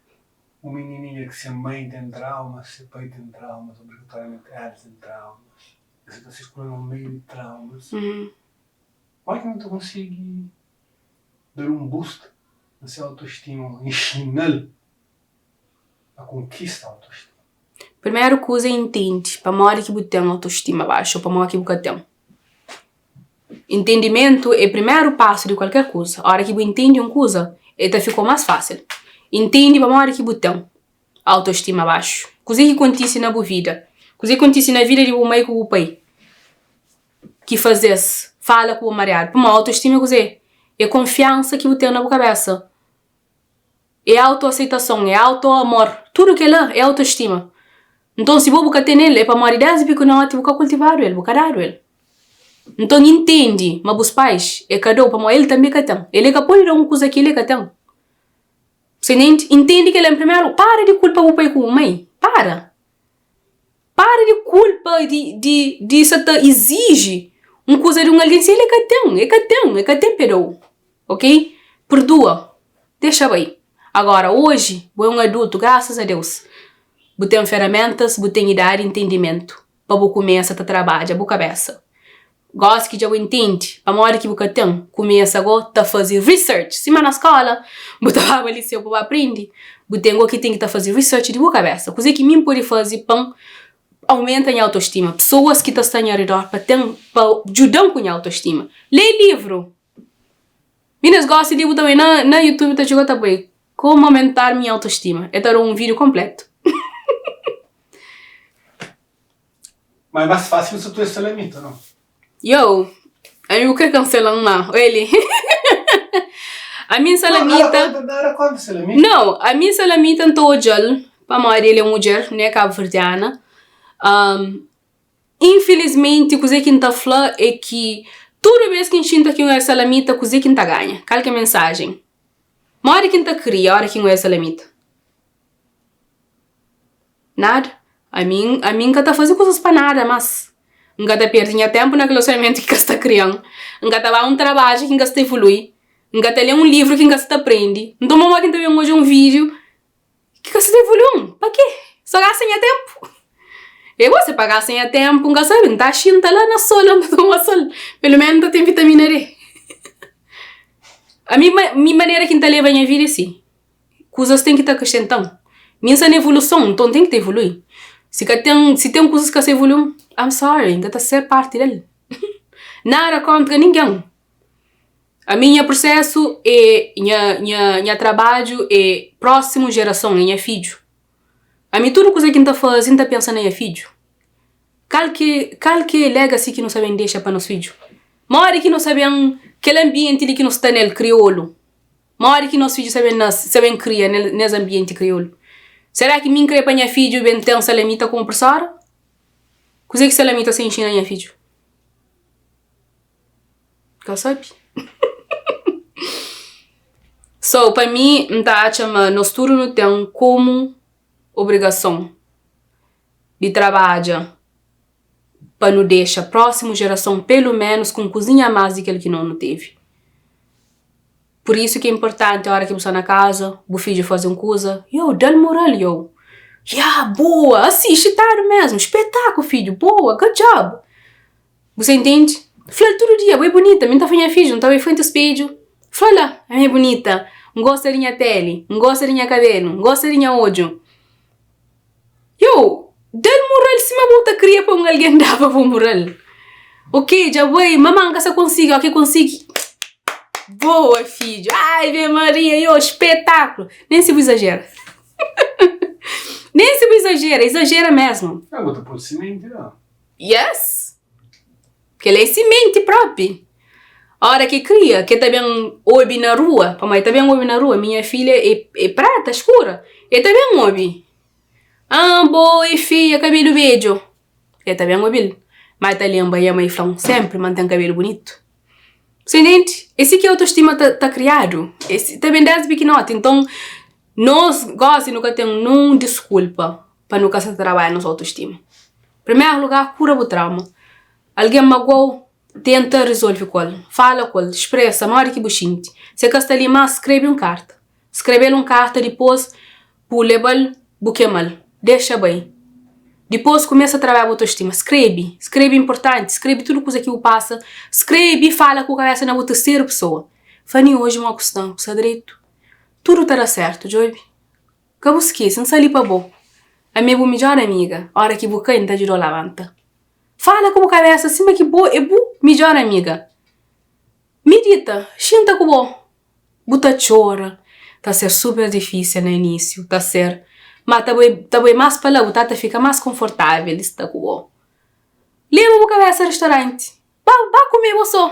un minininha ki se mãe ten traumas, se pai ten traumas, obrigatoriamenti el ten traumas, el sa ta sirkula na un meiu di traumas. Mo ki nu ta konsigi da-l un boost na se autostima, inxina-l a konkista autostima. Primeru kuza é intende pamodi ki bu ten autostima baxu ô pamodi ki bu ka ten. Intendimentu é primeru pasu di kualker kuza. Óra ki bu intende un kuza, el ta fika-u más fásil. Intende pamodi ki bu ten autostima baxu. Kuzê ki kontise na bu vida? Kuzê ki kontise na vida di bu mai ku bu pai? Ki faze-s fala ku bo mariadu. Pamodi autostima é kuzê? É konfiansa ki bu ten na bu kabésa. É autoaseitason, é autoamor. Tudu kel-la é autostima. Nton, si bo bu ka ten el, é pamodi désdi pikinoti bu ka kultivadu el, bu ka dadu el. Nton, intende ma bus pais é ka da-u pamodi el tanbê ka ten. El é ka pode da-u un kuza ki el é ka ten. Bu sta intende kel-la? En primeru, para di kulpa bu pai ku bu mai. Para! Para di kulpa di di di sa ta iziji un kuza di un algen si el e ka ten, e ka ten, e ka ten p'e da-u, ok? Purdua, dexa bai. Agora, oji bo é un adultu, grasas a Deus, bu ten feramentas, bu ten idadi i ntendimentu pa bu kumesa ta trabadja bu kabesa. Gósi ki dja bu intende pamodi ki bu ka ten, kumesa go ta faze research. Sima na skóla, bu ta baba liseu pa bu aprende, bu ten go ki ten ki ta faze research di bu kabésa. Kuzê ki mi N pode faze pa N aumenta nha autostima? Pesoas ki ta sta nha redor pa ten, pa djuda-m ku nha autostima. Lé livru. Minis gósi li bu ta bai na na youtube ta txiga ta poi Como aumentar minha autoestima. El ta da-u un vídiu konplétu. Ma é más fácil si tu é salamita, não? Yo, ami bu kre kansela-m ma oeli Ami N salamita. Não, nada kontra salamita. Não, ami N salamita N ta odja-l pamodi el é mudjer, ne kabuverdiana. Um, infilismenti kuzê ki N ta fla é ki tudu bês ki N xinta ki un é salamita kuzê ki N ta ganha? Kal ki é mensajen? Modi ki N ta kria ora ki N oja Salamita? Nada. Ami, ami N ka ta faze kuzas pa nada más. N ka ta perde nha ténpu na relasionamentu ki ka sta kria-m. N ka ta ba un trabadju ki N ka sta evolui. N ka ta lé un livru ki N ka sta ta prende. Nton pamodi ki N ta ben odja un vídiu ki ka sta ta evolui-m? Pa kê? Sô gasta nha ténpu? É bo, se pa gasta nha ténpu N ka sabe, N ta xinta la na sol, N ta toma sol. Peloménus N ta ten vitamina D. Ami, mi manera ki N ta leba nha vida é si. Kuzas ten ki ta akresenta-m. Mi N sta na evoluson, nton N ten ki ta evolui. Si ka ten, si ten kuzas ki ka sta evolui-m, I'm sorry, N ka ta ser parti del. Nada kontra ningen. Ami nha prusesu é, nha, nha, nha trabadju é prósimu jerason, é nha fidju. Ami tudu kuza ki N ta faze, N ta pensa na nha fidju. Kal ki, kal ki é legacy ki nu sta ben dexa pa nos fidju? Modi ki nu sta ben, kel anbienti li ki nu sta nel, kriolu, Modi ki nos fidju sa ben nase, sa ben kria nes anbienti kriolu? Será ki mi N kre pa nha fidju ben ten Salamita komu prsora? Kuzê ki Salamita sa inxina nha fidju? Ka sabe. So, pa mi, N ta atxa ma nos tudu nu ten komu obrigason di trabadja pa nu dexa prósimu jerason pelu ménus ku un kuzinha a más di kel ki nos nu tevi. Pur isu ki é inportanti óra ki bu sta na kaza, bu fidju faze un kuza, yo, da-l moral, yo. Ya, boa! Asi, xitadu mésmu, spetaku fidju, boa, good job! Bu sta intende? Fla-l tudu dia, bo é bunita, mi N ta fla nha fidju, N ta bai frenti spedju, fla la, ami é bunita, N gosta di nha péli, N gosta di nha kabelu, N gosta di nha odju. Yo, da-l mural sima bu ta kria pa un algen daba bo mural. Ok, dja bai, mama N ka sa konsigi, ok konsigi. Boa fidju, ave Maria, yo, spetaklu. Nen si bu izajera. Nen si bu izajera, izajera mesmu. Ah, bu ta pô-l simenti la. Yes! Kel-la é simenti propi. Ora ki kria, ke ta ben obi na rua, pamodi ta ben obi na rua, minha filha é é preta, skura, e ta ben obi. Ah, bo é feia, kabelu bedju. E ta ben obi-l. Ma e ta lenbra nha mai fla-m senpri ma N ten kabelu bunitu. Você entende? É si ki autostima ta ta kriadu. É si, ta ben desdi pikinoti. Nton, nos gosi nu ka ten nun diskulpa pa nu ka sa ta trabadja nos autostima. Primeru lugar, kura bu trauma. Algen magua-u, tenta rizolve ku el. Fala ku el, spresa modi ki bu xinti. Si el ka sta li más, skrebe un karta. Skrebe-l un karta dipôs bu leba-l bu kema-l. Dexa bai. Dipôs kumesa trabadja bu autostima. Skrebe, skrebe inportanti, skrebe tudu kuza ki bu pasa. Skrebe i fala ku kabesa na bu terseru pesoa. Fla, Ni oji mo ku sta, bu sta dretu? Tudu ta da sértu, djobe. Ka bu skese, N sta li pa bo. Ami é bu midjór amiga. Óra ki bu kai, N ta djuda-u labanta. Fala ku bu kabésa sima ki bo é bu midjór amiga. Midita, xinta ku bo. Bu ta txora, ta ser super difísil na inísiu, ta ser. Má ta bai, ta bai más pa la, bu ta ta fika más konfortável di sta ku bo. Leba bu kabésa ristoranti, ba, ba kume bo sô.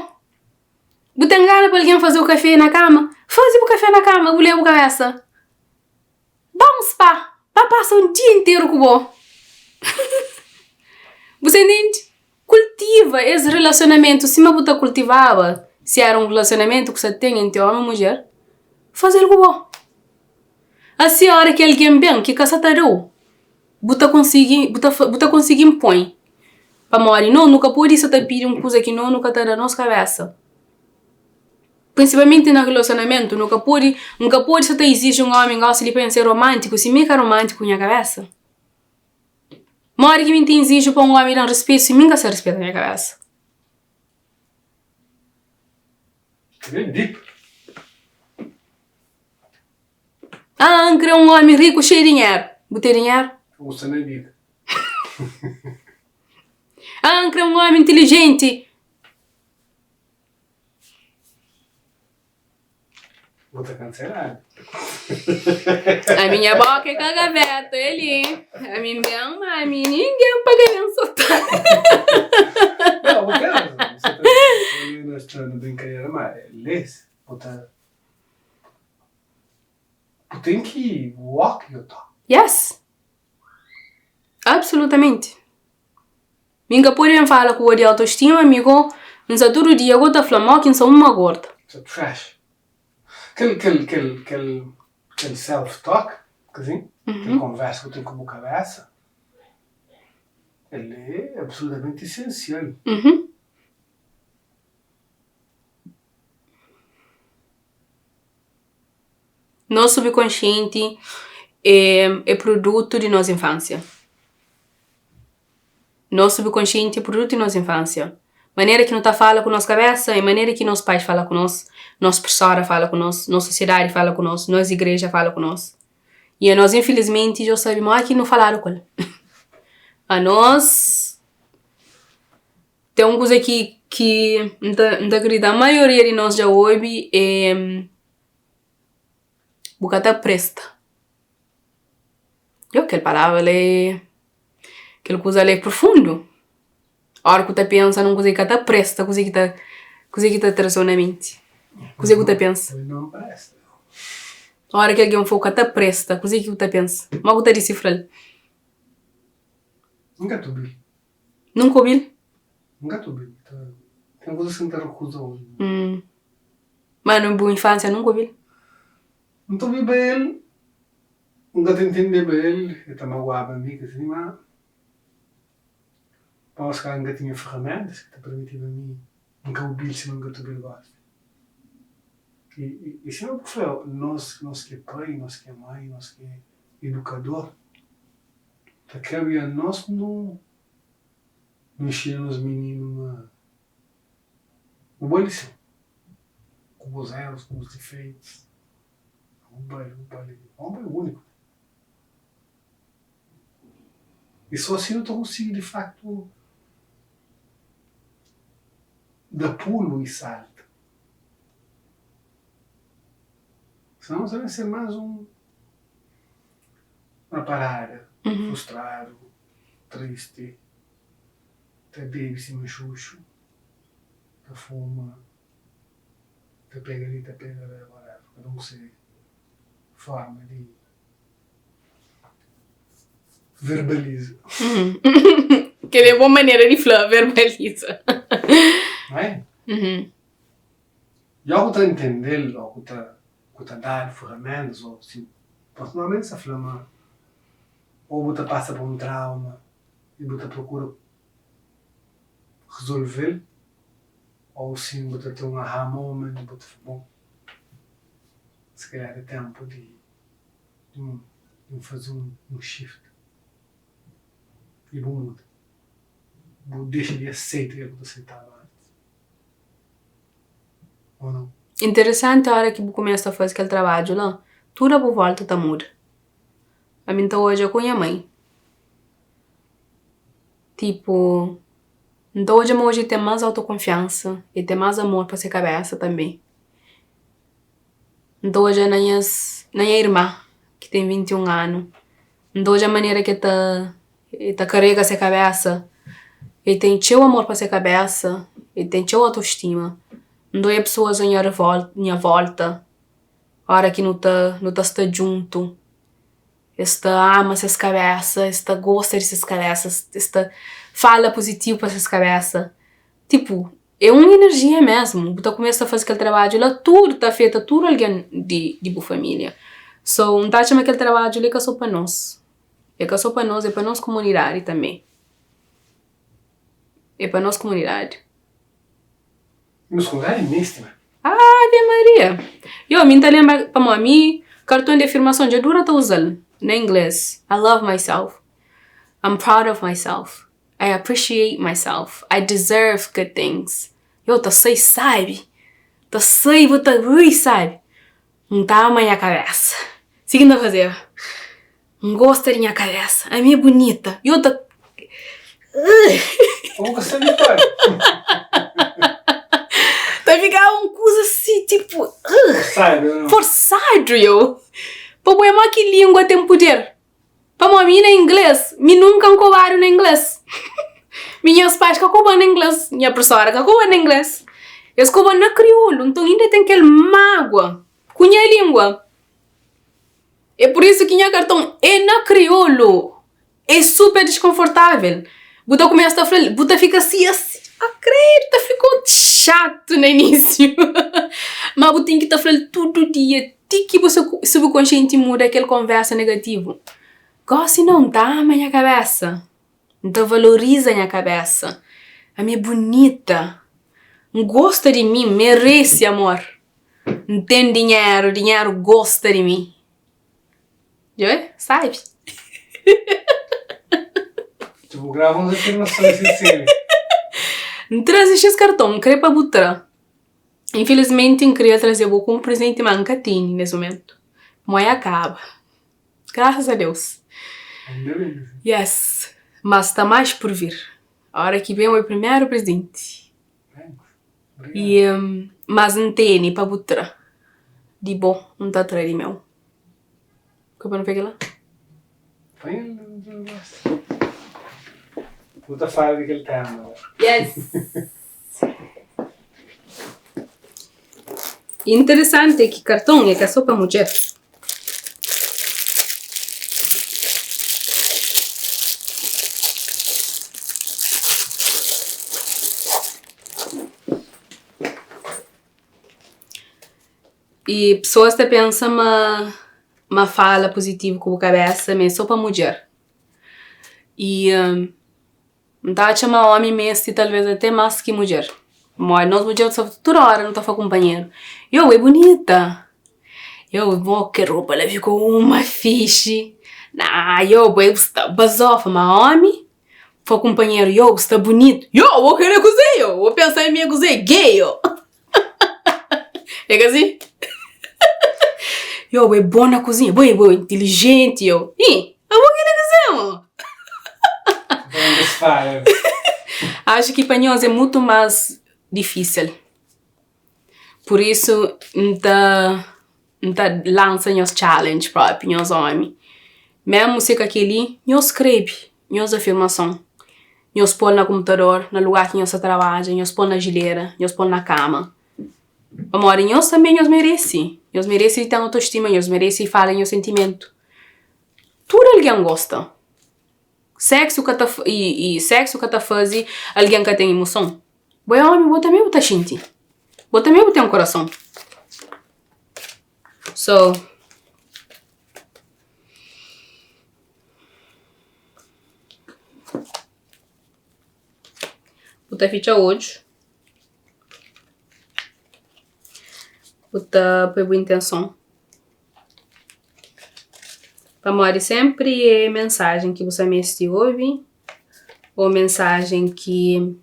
Bu ten gana pa algen faze-u kafé na kama? Faze bu kafé na kama, bu leba bu kabésa. Ba un spa, ba pasa un dia interu ku bo. Bu sta intende? Kultiva es relasionamentu sima bu ta kultivaba si éra un relasionamentu ku sta ten entri ómi i mudjer. Faze-l ku bo. Asi óra ki algen ben ki ka sta ta da-u, bu ta konsigi bu ta bu ta konsigi inpoi. Pamodi nos nu ka pode sta ta pidi un kuza ki nos nu ka ta da nos kabésa. Prinsipalmenti na relasionamentu, nu ka pode, N ka pode sta ta iziji un ómi gosi li pa N ser romántiku si mi é ka romántiku ku nha kabésa. Modi ki mi N ta iziji pa un ómi da-m ruspetu si mi N ka sta ruspeta nha kabésa? Ah, N kre un ómi riku xeiu di dinheru. Bu ten dinheru? Ah, N kre un ómi intilijenti. Bu ta kanseladu. Ami nha boka é ka gaveta, é li. Ami N ben, ma ami ningen pa ka ben sota. Não, bu ten razon. Bu sa ta nós sta na brinkadera, ma les, bu ta bu ten ki walk your talk. Yes. Absolutamenti. Mi N ka pode ben fala ku bo di autostima, mi go N sa tudu dia go ta fla-m, ó ki N sa uma gorda. Sa trash. Kel, kel, kel, kel, kel self talk, kasin, kel konversa ku ten ku bu kabesa, el é absolutamenti esensial. Nos subkonsienti é é produtu di nos infansia. Nos subkonsienti é produtu di nos infansia. Manera ki nu ta fala ku nos kabesa é manera ki nos pais fala ku nos, nos persora fala ku nos, nos sosiedadi fala ku nos, nos igreja fala ku nos. I anos infilismenti dja sabe modi ki nu faladu ku el. Anos ten un kuza ki ki N ta N ta kridita maioria di nos dja obi é Bu ka ta presta. Yo kel palavra la é kel kuza la é profundu. Ora ku ta pensa nun kuza ki ka ta presta kuze ki ta kuze ki ta traze-u na menti? Kuze ku ta pensa? Ora ki algen fla-u ka ta presta kuze ki bu ta pensa? Kuma ku ta disifra-l? Nunka ta obi-l. Nunka obi-l? Nunka ta obi-l. Ten kuzas ki N ta rekuza obi. Ma na bu infansia nunka obi-l? N ta obiba el, N ka ta intendeba el, el ta maguaba mi, ka si, ma pamodi si N ka tinha ferramentas ki ta permitiba mi N ka obi-l sima N ka ta obi-l gosi. I sima bu fla, nos, nos ki é pai, nos ki é mai, nos ki é edukador, ta kabe a nos nu inxina nos mininu ma Bu bali sin, ku bus erus, ku bus difeitus, bu bali, bu bali, bo é úniku. I so asi nu ta konsigi di faktu da pulu i salta. Sinon nu ta ben ser más un na parada, frustradu, tristi. Ta bebe sima xuxu, ta fuma, ta pega li, ta pega la, whatever. Kada un ku se forma di verbaliza. Kel é bon manera di fla verbaliza. Não é? I ó ku ta ntende-l, ó ku ta ku ta dadu ferramentas, ó si, normalmenti sa fla ma ô bu ta pasa pa un trauma i bu ta prokura rezolve-l ou sin bu ta ten un aha moment bu ta fla bon si kalhar é tenpu di di N faze un shift i bu muda bu dexa di aseita kel ki bu ta aseitaba antis ou nau. Interesanti ora ki bu kumesa ta faze kel trabadju la tudu a bu volta ta muda ami N ta odja ku nha mai. Tipo, N ta odja ma oji el ten más autokonfiansa, el ten más amor pa se kabésa tanbê. N ta odja na nhas, na nha irma ki ten 21 anu, N ta odja manera ki el ta, el ta karega se kabésa, el ten txeu amor pa se kabésa, el ten txeu autostima. N ta odja pesoas na nha revol- nha vólta, óra ki nu ta, nu ta sta djuntu. Es ta ama ses kabésa, es ta gosta di ses kabésa, es ta fala puzitivu pa ses kabésa. Tipu, é un inerjia mésmu. Bu ta kumesa ta faze kel trabadju la, tudu ta afeta tudu algen di di bu família. So, N ta atxa ma kel trabadju li é ka sô pa nos. É ka sô pa nos, é pa nos kumunidadi tanbê. É pa nos kumunidadi. Nos kumunidadi meste ma. Ave Maria! Yo, mi N ta lenbra, pamodi mi karton di afirmason dja dura ta uza-l na ingles, I love myself, I'm proud of myself, I appreciate myself, I deserve good things. Yo, ta sai sabi, ta sai bu ta ui sabi. N ta ama nha kabesa. Si ki N ta fazeba. N gosta di nha kabesa. Ami é bunita. Yo ta. Como que sabe pai? Ta fikaba un kuza si, tipo. Forçado, não? Forçado, yo. Pa bo é má ki língua ten puder. Pamodi mi na inglês, mi nunka N kobadu na inglês. Mi nhas pais ka koba na inglês, nha profesora ka koba na inglês. Es koba na kriolu, nton inda ten kel mágua ku nha língua. É pur isu ki nha karton é na kriolu. É super diskonfortável. Bu ta kumesa ta fla-l, bu ta fika si, asi. Ah credo, ta fika xatu na inísiu. Ma bu ten ki ta fla-l tudu dia ti ki bu subkonsienti muda kel konversa negativu. Gosi nau, N ta ama nha kabesa, N ta valoriza nha kabesa, ami é bunita, N gosta di mi, N merese amor, N ten dinheru, dinheru gosta di mi. Djobe, sabi. Tu bu grava uns afirmasons sinseru. N traze xis karton, N kre pa bu tra. Infilismenti N kria traze bo komu prezenti ma N ka tene nes mumentu. Pamodi ya kaba. Grasas a Deus. Ainda ben. Yes. Ma sta mais por vir. Ora ki ben oi primeru prezenti. Thanks. I mas N tene pa bu tra di bo, N ta tra di meu. Ka pa nu fla kila? Bu ta fala di kel tema la. Yes! Interesanti é ki karton é ka so pa mudjer. I pesoas ta pensa ma ma fala puzitivu ku bu kabesa ma é so pa mudjer. I N ta atxa ma ómi meste talvês até más ki mudjer. Pamodi nos mudjer nu sta tudu óra nu ta fla kunpanheru, Iou, é bunita! Iou, bo kel ropa la fika uma fixi! Naa, iou, bo bu sta bazofa! Má ómi fla kunpanheru, Iou, bu sta bunitu! Iou, bo kre kuzê, iou? Bo pensa ma mi é kuzê? Gay, iou! É ka si? Yo, bo é bon na kuzinha, bo é bo é intilijenti, yo. Ih, abo kre kuzê, mo? Acho ki pa nhos é mutu más difísil. Pur isu, N ta N ta lansa nhos challenge propi, nhos ómi. Mésmu si ka kel-li, nhos skrebe nhos afirmason. Nhos pô-l na konputador, na lugar ki nhos ta trabadja, nhos pô-l na jilera, nhos pô-l na kama. Pamodi nhos tanbê nhos merese. Nhos merese di ten autostima, nhos merese fala nhos sentimentu. Tudu algen gosta. Séksu ka ta i séksu ka ta faze algen ka ten imuson. Bo é ómi, bo tanbê bu ta xinti. Bo tanbê bu ten kurason. So. Bu ta fitxa odju, bu ta poi bu intenson, pamodi senpri é mensajen ki bu sta meste obi ô mensajen ki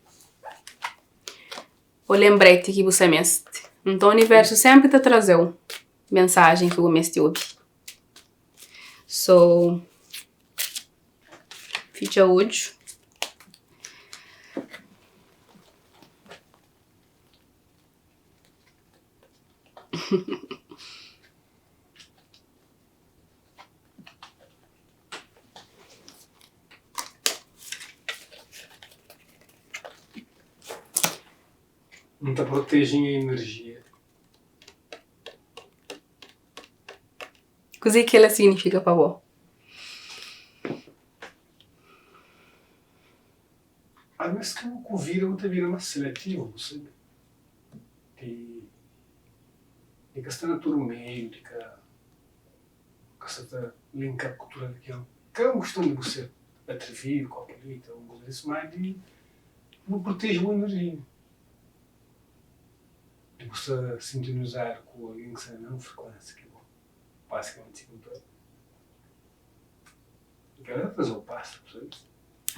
ô lenbreti ki bu sta meste. Nton universu senpri ta traze-u mensajen ki bu meste obi. So, fitxa odju. N ta proteje nha enerjia. Kuzê ki kel-la siginifika pa bo? Alvês ki bu ku vida bu ta bira más seletivu, bu sabe? Di di ka sta na tudu meiu, di ka ka sta ta linka ku tudu algen. Ka é un kiston di bu ser atrevidu, kopolita, un kuza disi, má di bu proteje bu enerjia. Di bu sta sintonizadu ku algen ki sta na mesmu frekuénsia ki bo. Basikamenti si ki N ta N kre faze un pasu, bu sabe?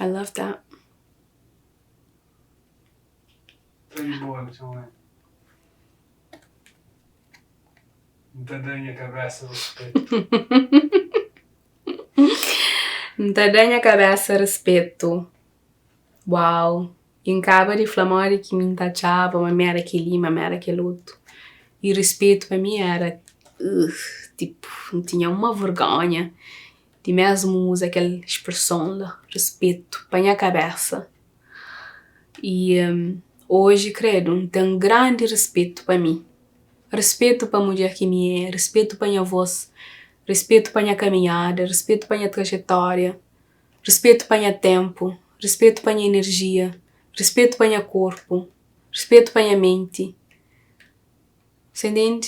I love that. Tra di bola, txoma el. N ta da nha kabésa ruspetu. N ta da nha kabésa ruspetu. Uau! I N kaba di fla modi ki mi N ta atxaba ma mi éra kel-li, ma mi éra kel otu. I ruspetu pa mi éra tipu, N tinha uma vergonha di mésmu uza kel spreson la, ruspetu pa nha kabésa. I oji kredu N ten grandi ruspetu pa mi. Ruspetu pa mudjer ki mi é, ruspetu pa nha vós, ruspetu pa nha kaminhada, ruspetu pa nha trajetória. Ruspetu pa nha ténpu, ruspetu pa nha enerjia, Rispetu pa nha korpu, rispetu pa nha menti. Sa intende?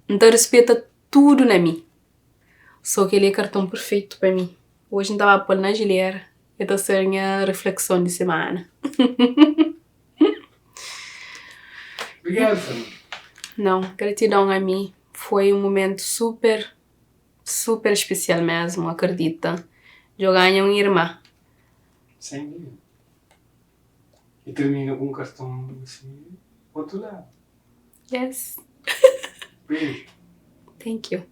N ta rispeta tudu na mi. So kel-li é karton perfeitu pa mi. Oji N ta ba pô-l na jilera, el ta ser nha riflekson di simana. Obrigadu, Fernanda. Nau, gratidon ami. Foi un mumentu super, super spesial mesmu, akredita. Djo ganha un irma. Sen duvida. E termina ku un karton asi, otu ladu. Yes. Beijo. Thank you.